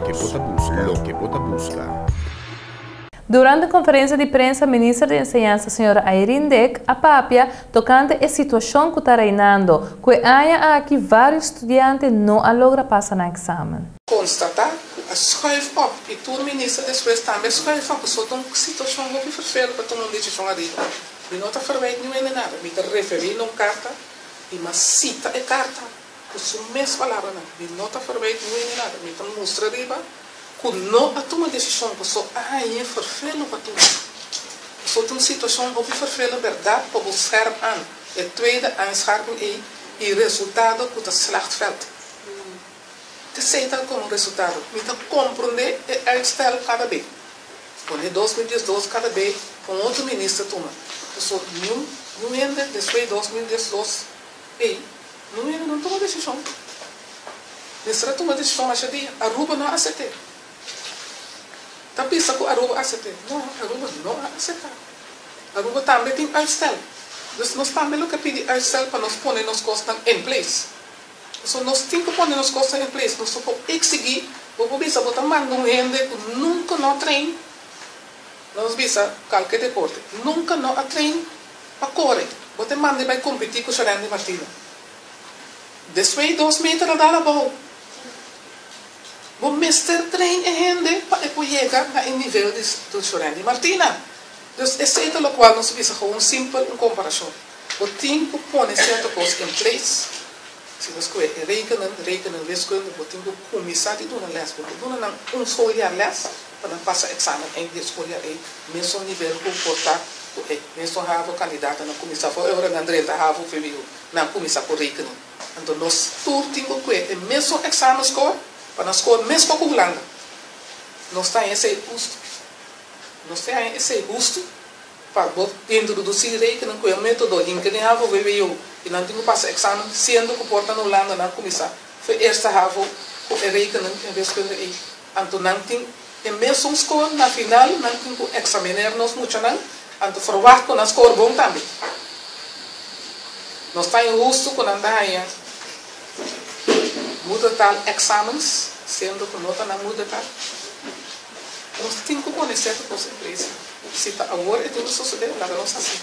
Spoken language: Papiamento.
Loke bo ta buska. Loke bo ta buska. Durante konferensia di prensa minister di Enseñansa señora Irene Dick a papia tokante e situashon ku ta reinando ku e aña aki vários studiante no a logra pasa nan eksamen. Konstatá ku a schuif op i tur minister despues tambe a schuif op pasobra ta un situashon hopi ferfelu pa tuma un desishon ariba. Mi no ta ferweit niun hende nada, mi ta referí na un karta i mi a sita e karta ku su mes palabranan. Mi no ta ferweit niun hende nada, mi ta mustra riba ku no a tuma desishon paso a hañ'é ferfelu pa tuma. Paso ta un situashon hopi ferfelu bèrdat pa bo scherp aan e tweede aanscherping ei i resultado ku ta slachtveld. Esei ta komo resultado. Mi ta komprondé e uitstel kada be. Pone 2012 kada be pa un otro minister tuma. Paso niun niun hende despues di 2012 ei niun hende no tuma desishon. Mester a tuma desishon masha dia. Aruba no a asept'é. Ta bisa ku Aruba a asept'é. No, Aruba no a aseptá. Aruba tambe tin uitstel. Dus nos tambe lo ke pidi uitstel pa nos pone nos kosnan in place. Pasobra nos tin ku pone nos kosnan in place. Nos no por eksigí, bo por bisa bo ta manda un hende ku nunka no a train, nos bisa kalke deporte, nunka no a train pa kore, bo ta manda e bai kompetí ku Sharandy Martina. Despues 2 meter a dal abou. Bo mester train e hende pa e por yega na e nivel di Sharandy Martina. Dus esei ta lokual nos a bisa gewoon simpel un komparashon. Bo tin ku pone sierto kos in place. Si nos kohe e rekenen, rekenen, wiskunde, bo tin ku kuminsá di duna lès. Bo por duna nan un schooljaar lès pa nan pasa eksamen eind di e schooljaar ei, mesun nivel ku por ta ku e mesun havo kandidatonan kuminsá for e ora nan drenta havo vwo, nan kuminsá ku rekenen. Anto nos tur tin ku kohe e mesun eksamen score pa nan score meskos ku Hulanda. Nos ta haña esei hustu. Nos ta haña esei hustu. Pa bo introdusí rekenen ku e método hinka den havo vwo i nan tin ku pasa eksamen siendo ku por ta na Hulanda nan kuminsá for eerste havo ku e rekenen en wiskunde ei. Anto nan tin e mesun skor na final nan tin ku eksamineer nos muchanan anto ferwagt ku nan skor bon tambe. Nos ta inhustu ku nan ta haña moedertaal examens siendo ku no ta nan moedertaal. Nos tin ku pone sierto kos in place. Si ta awor e tin ku sosodé, laga nos hasi.